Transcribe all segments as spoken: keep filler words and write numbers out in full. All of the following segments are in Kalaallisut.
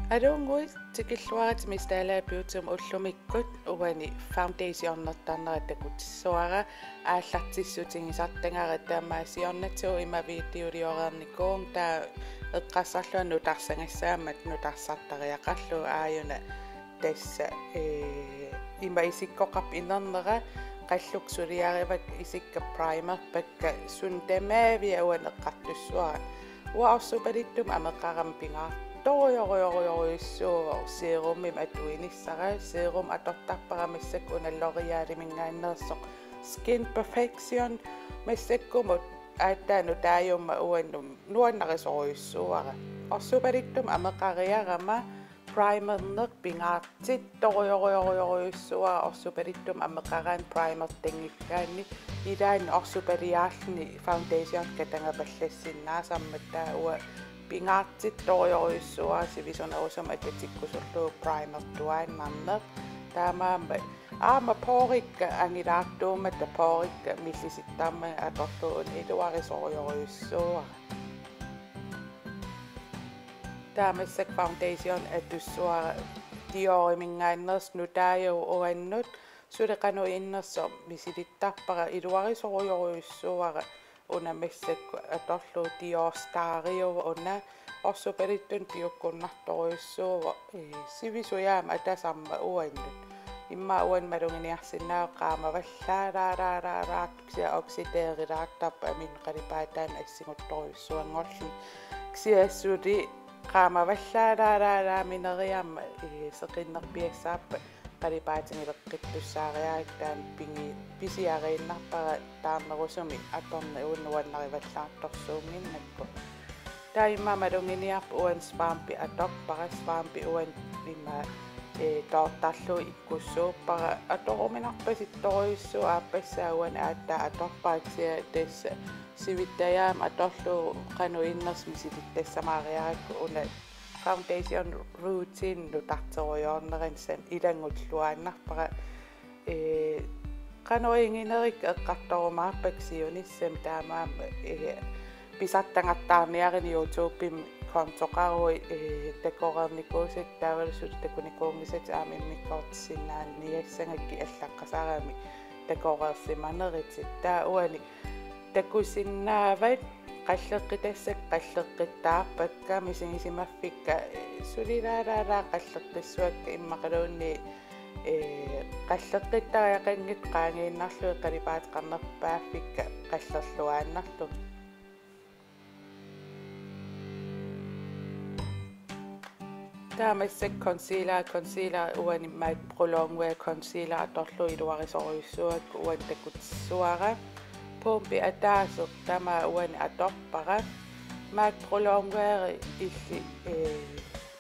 Aluunnguit, tikilluaritsi Miss Dalager Beautymut. Ullumikkut uani foundationertarnera takutissuara, aallartissutigisartagara. Taamaammat siornatigut ima videoliornikuuvunga, taava eqqarsarlunga nutarsagassaammat nutarsartariaqarlugu. Aajuna tassa, ee, ima isikkoqarpoq inernera, qallukka suliarivakka isikka primerpakka, suut tamaasa uani eqqartussavara. Uanga orsupalittumik ameqarama pingaartorujorujorujussuuvoq serumimik atuinissara. Serum atortarpara massakkut una L'Oréaliminngaanneersoq Skin Perfection. Massakkumut aatsaat nutaajummat uannut nuannarisorujussuuara. Orsupalittumik ameqariarama primerneq pingaartittorujorujorujussuuara, orsupalittumik ameqaraanni primertanngikkaanni. Ilaanni orsupaliarluni foundation katagapallassinnaasarmat, taava uanga pingaartittorujorujussuuara sivisunerusumik atatikkusullugu primertuaannarneq. Taamaammat aamma porekka angilaartuummata, porekka millisittarmagit atorlugu una iluarisorujorujussuuara. Taava massakkut foundation atussuara, Dioriminngaanneersoq nutaajuvoq uannut. Suli qanoq innersoq misilittarpara, iluarisorujorujussuuara una massakkut atorlugu. Dior Stariuvoq una, orsupalittumik piukkunnartorujussuuvoq, ee, sivisujaamik atasarmat uannut. Immaqa uannut maluginiarsinnaavoq qaamavallaalaalaalaalaartoq, kisianni oxiderilaartarpoq aminnut qalipaataanut assingusorujussuanngorluni. Kisianni suli qaamavallaalaalaalaarmineriarmat, ee, seqinnerpiassaarpat qalipaatigileqqittussaariarlugu, taanna pigi-, pisiariinnarpara taarnerusumik atorneq uannut nuannarivallaartorsuunnginnakku. Taava immaqa maluginiarpoq uani svampi atorpara, svampi uani immaqa, ee, toortarlugu ikkussuuppara, atoruminarpasittorujussuuvoq, aappassaa uani aatsaat atorpara, kisianni tassa sivittajaamik atorlugu qanoq innersoq misilittassamaariarakku una foundation routine nutarterujoornerani, taanna ilanngulluinnarpara. Ee, qanoq iginerikka eqqartorumaarpakka siunissami, taamaammat, ee, pisartagartaarniarit YouTubemi kontoqaruit, ee, takoreernikuusatit, taavalu suli takunikuunngisatit aamma immikkoortissinnaaniassagakkit allaqqasaramik takoreersimaneritit. Taava uani takusinnaavat qalleqqitassakka qalleqqittaarpakka, misigisimaffikka, ee, sulilaalaalaat qalleqqissuakka, immaqaluunniit, ee, qalleqqittariaqanngitsut qaangiinnarlugit qalipaateqarnerpaaffikka qallerluinnarlugit. Taava massakkut concealer, concealer uani MAC Pro Longwear concealer atorlugu iluarisorujussuuara, uani takutissuara. Pumpi ataaseq tamaat uani atorpara. MAC Pro Longwear illit, ee,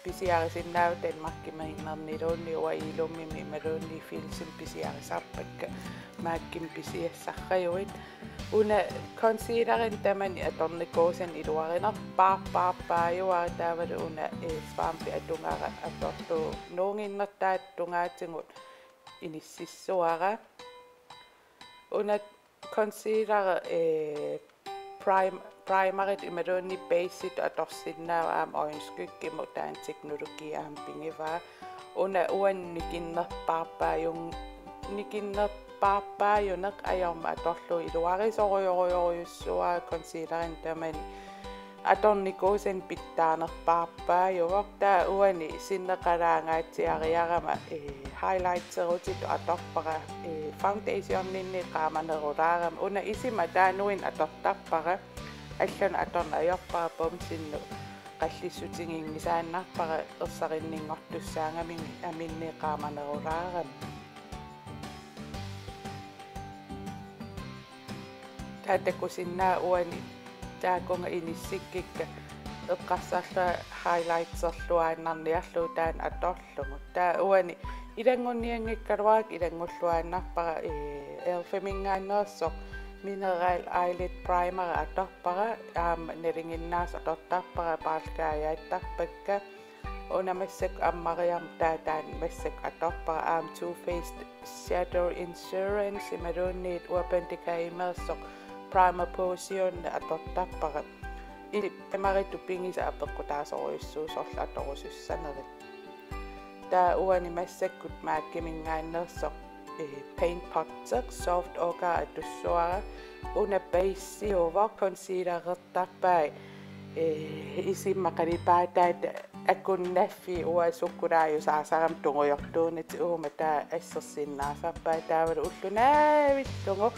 pisiarisinnaavatit Danmarkimiinnerniluunniit, uanga Illumimi imaluunniit Fieldsimi pisiarisarpakka, MAC-imi pisiassarrajuit. Una concealerinik tamanik atornikuusani iluarinerpaarpaarpaajuara, taavalu una, ee, svampi atugara atorlugu nuuginnartaata tungaatigut inississuara. Una concealer, ee, prim-, primeritut imaluunniit basetut atorsinnaavat, aamma øjenskyggimut, taanna teknologi aamma pigivaa. Una uani nikinnerpaarpaajun-, nikinnerpaarpaajuneq ajormat atorlugu iluarisorujorujorujussuuara, concealerinik tamanik atornikuusani pitsaanerpaarpaajuvoq. Taava uani sinneqalaangaatsiariarama, ee, highlighteritut atorpara, ee, foundationinni qaamanerulaarami. Una isima ataanuinnaq atortarpara, allanut atorneq ajorpara, bumsinnut qallissutiginngisaannarpara ersarinninngortussaagami aminnit qaamanerulaarami. Taava takusinnaavat uani taakunga inissikkikka eqqarsarlunga highlightserluinnarniarlugu taanna atorlugu. Taava uani ilanngunnianngikkaluarakku ilanngulluinnarpara, ee, Elfiminngaanneersoq Mineral Eyelid Primer atorpara, aamma nalinginnaasoq atortarpara, paarlakaajaattarpakka. Una massakkut ammariarmat taava taanna massakkut atorpara, aamma Too Faced Shadow Insurance imaluunniit Urban Decay-meersoq Primer Potion atortarpara. Ilip tamaritut pigisat apeqqutaasorujussuuvoq sorleq atorusussanerit. Taava uani massakkut MAC-iminngaanneersoq, eh, Paint Pot-eq Soft Ochre atussuara, una baseuvoq, concealerertarpai, eh, isima qalipaataata akunnaffiit uanga sukkulaajusaasarami tungujortuunatik, uuma taava assersinnaasarpai, taavalu ulloq naavillugu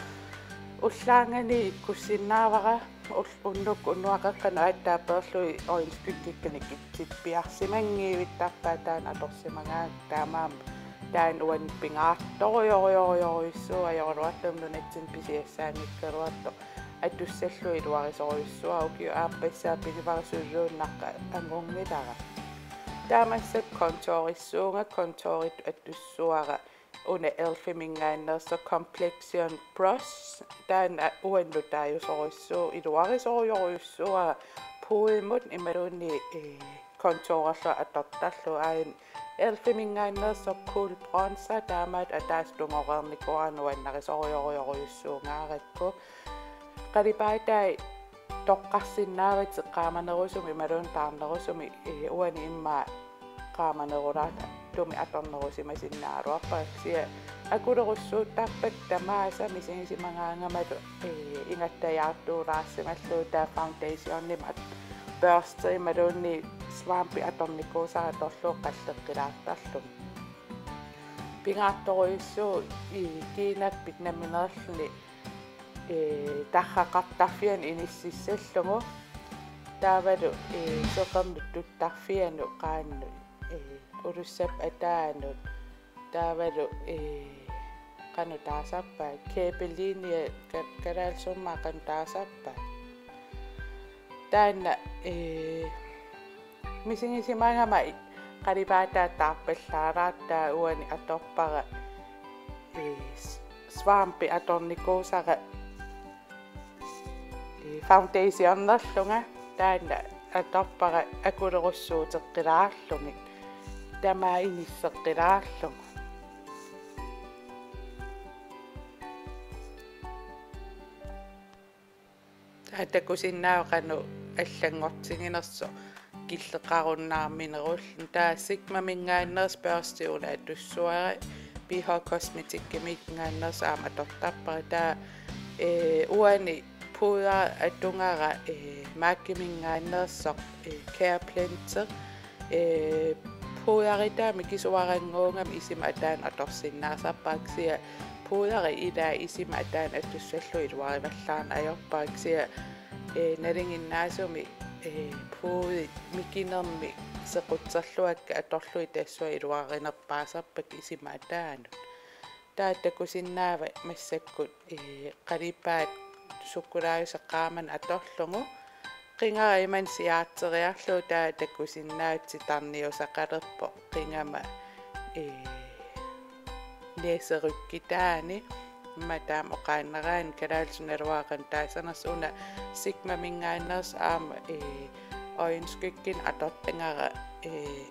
ullaarnganiit ikkussinnaavara. Ul-, unnuk unnuaqeqqanut aatsaat peerlugit øjenskyggekkanik kitsippiarsimanngiivittarpaat, taanna atorsimagaanni taamaammat taanna uannut pingaartorujorujorujorujussuuvoq, ajoraluartumik nunatsinni pisiassaanngikkaluartoq atussallugu iluarisorujussuara, ukiut aappassaat pigivara suluunnaqqat angunngilara. Taava massakkut contourissuunga, contouritut atussuara una elfiminngaanneersoq Complexion Brush, taanna uannut taajusorujussuuvoq, iluarisorujorujussuuara puuimut imaluunniit, eh, contourerlunga atortarlugu. Aajuna elfiminngaanneersoq Cool Bronzer, taamaattoq ataaseq tungoreernikuugama nuannarisorujorujorujussuungaarakku. Qalipaatai toqqarsinnaavatit qaamanerusumik imaluunniit taarnerusumik, eh, uani immaqa qaamanerulaartumik atornerusimasinnaagaluarpara, kisianni akulerussuuttarpakka tamaasa misigisimagaangamalu, eh, ingattajaartuulaarsimallugu, taava foundationimik at-, børsti imaluunniit svampi atornikuusara atorlugu qalleqqilaartarlugu. Pingaartorujussuuvoq, eh, kiinappit nammineerluni, eh, tarraqartarfianut inississallugu. Taavalu, eh, seqernup tuttarfianut qaannut, eh, ulussap ataanut. Taavalu, eh, qanoq taasarpaat, kæbelinje ka-, kalaallisummaa qanoq taasarpaat. Taanna, eh, misigisimagama i-, qalipaataa taarpallaaraartaa uani atorpara, eh, s-, svampi atornikuusara, eh, foundationerlunga, taanna atorpara akulerussuuteqqilaarlugit tamaat inisseqqilaarlugu. Taava takusinnaavoq qanoq allanngortiginersoq killeqarunnaarminerulluni. Taava Sigmaminngaanneersoq børsti una atussuara, B H Cosmeticiminngaanneersoq aamma atortarpara. Taava, eh, uani pudder atugara, eh, MAC-iminngaanneersoq, eh, Careblend. Eh, pudderi taama mikisuarannguugami isima ataanut atorsinnaasarpara, kisianni pudderi ilaa isima ataanut atussallugu iluarivallaarneq ajorpara, kisianni, eh, nalinginnaasumik, eh, pudderi mikinermik sequtserluakka atorlugit tassunga iluarinerpaasarpakka isima ataanut. Taava takusinnaavat massakkut, eh, qalipaat sukkulaajusaq qaamaneq atorlugu. Qingara imannak siaarteriarlugu taava takusinnaavat titarniusaqalerpoq qingama, eh, næseryggitaani. Immaqa taama oqaannaraanni kalaallisut naluara qanoq taassanersoq. Una Sigmaminngaanneersoq aamma, eh, øjenskyggenik atortagara, eh,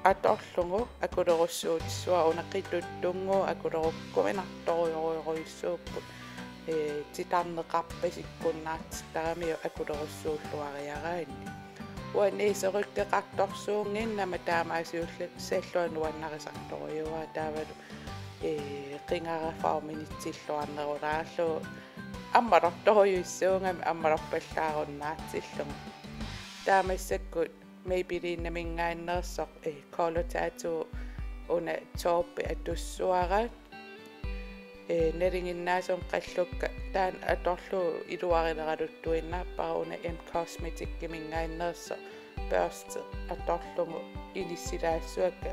atorlugu akulerussuutissavara, una qituttunnguuvoq, akulerukkuminartorujorujorujussuupput, eh, titarneqarpasikkunnaartittaramiuk akulerussuulluariaraanni. Uanga næseryggeqartorsuunnginnama taamaasiullugu nuannarisartorujuara, taavalu, eh, qingara forminitsilluarnerulaarlugu ammalortorujussuugami ammalorpallaarunnaartillugu. Taava massakkut Maybellineminngaanneersoq, eh, Color Tattoo una taupe atussuara. Eh, nalinginnaasumik qallukka taanna atorlugu iluarileraluttuinnarpara, una M Cosmeticiminngaanneersoq børsti atorlugu inissilaassavakka.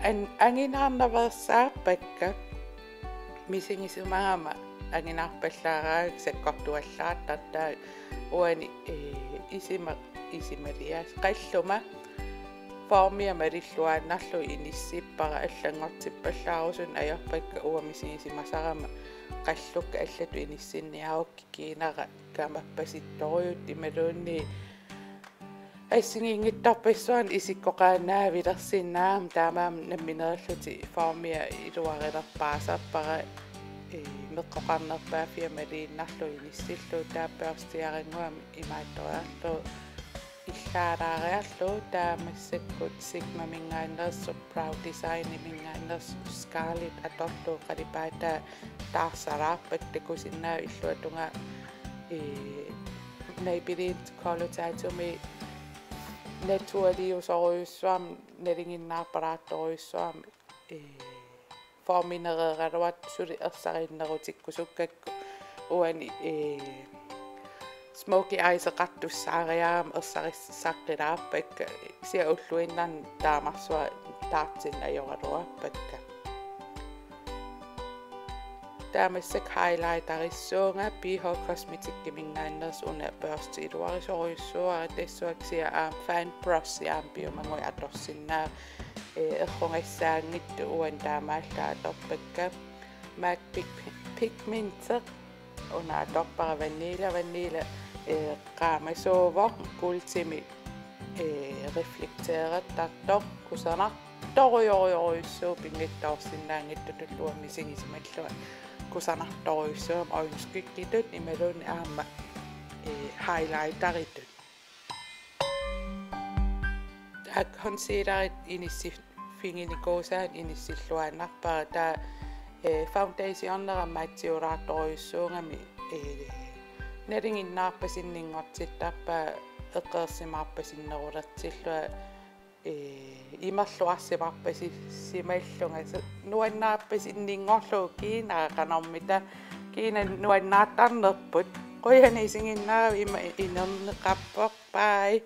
An-, anginaarnaveersaarpakka. Misigisimagama anginaarpallaaraangat sakkortuallaartartaat uani, eh, isima-, isimalias qalluma formia malilluinnarlugu inissippara, allanngortippallaarusunneq ajorpakka uanga misigisimasarama qallukka allatut inissinniarukkit kiinara kamappasittorujuttut imaluunniit assigiinngitsorpassuarnik isikkoqaannaavilersinnaammat, taamaammat nammineerlutik formia iluarilerpaasarpara, eh, Meqqoqarnerpaaffiga maliinnarlugu inissillugu, taava børstiarannguamik imaattoriarlugu illaalaariarlugu. Taava massakkut Sigmaminngaanneersoq Brow Designiminngaanneersoq Scarlet atorlugu qalipaataa taarsalaarpakka. Takusinnaavat illuatungaa, ee, Maybelline Color Tattoo-mi naturaliusorujussuarmik nalinginnaarpalaartorujussuarmik, ee, forminereeraluartoq suli ersarinnerutikkusukkakku. Uani, ee, smokey eyeseqartussaariarama ersarissaqqilaarpakka, kisianni ulluinnarni taamarsuaq taartinneq ajoraluarpakka. Taava massakkut highlighterissuunga. B H Cosmeticsiminngaanneersoq una børsti iluarisorujussuuara, tassunga kisianni aamma fan brushi aamma piumaguit atorsinnaavat, ee, errugassaanngitsut. Uani taamaallaat atorpakka. MAC Pig-, Pigment, una atorpara Vanilla. Vanilla, ee, qaamasuuvoq, kuultimik, ee, reflekteertartoq, kusanartorujorujussuuvoq, pinngitsoorsinnaanngitsunullu uanga misigisimallunga. Kusanartorujussuuvoq øjenskyggitut imaluunniit aamma, ee, highlighteritut. Taava concealeri inissi-, finginikuusaanik inissilluaannarpara. Taava, ee, foundationera matchulaartorujussuugami, ee, nalinginnaarpasinninngortittarpaa eqqaasimaarpasinnerulertillunga, ee, imerluarsimaarpasisimallunga, se-, nuannaarpasinninngorlugu kiinara qanormita, kiinara nuannaartarnerput. Qujanaq isiginnaaravit, ima inerneqarpoq. Bye.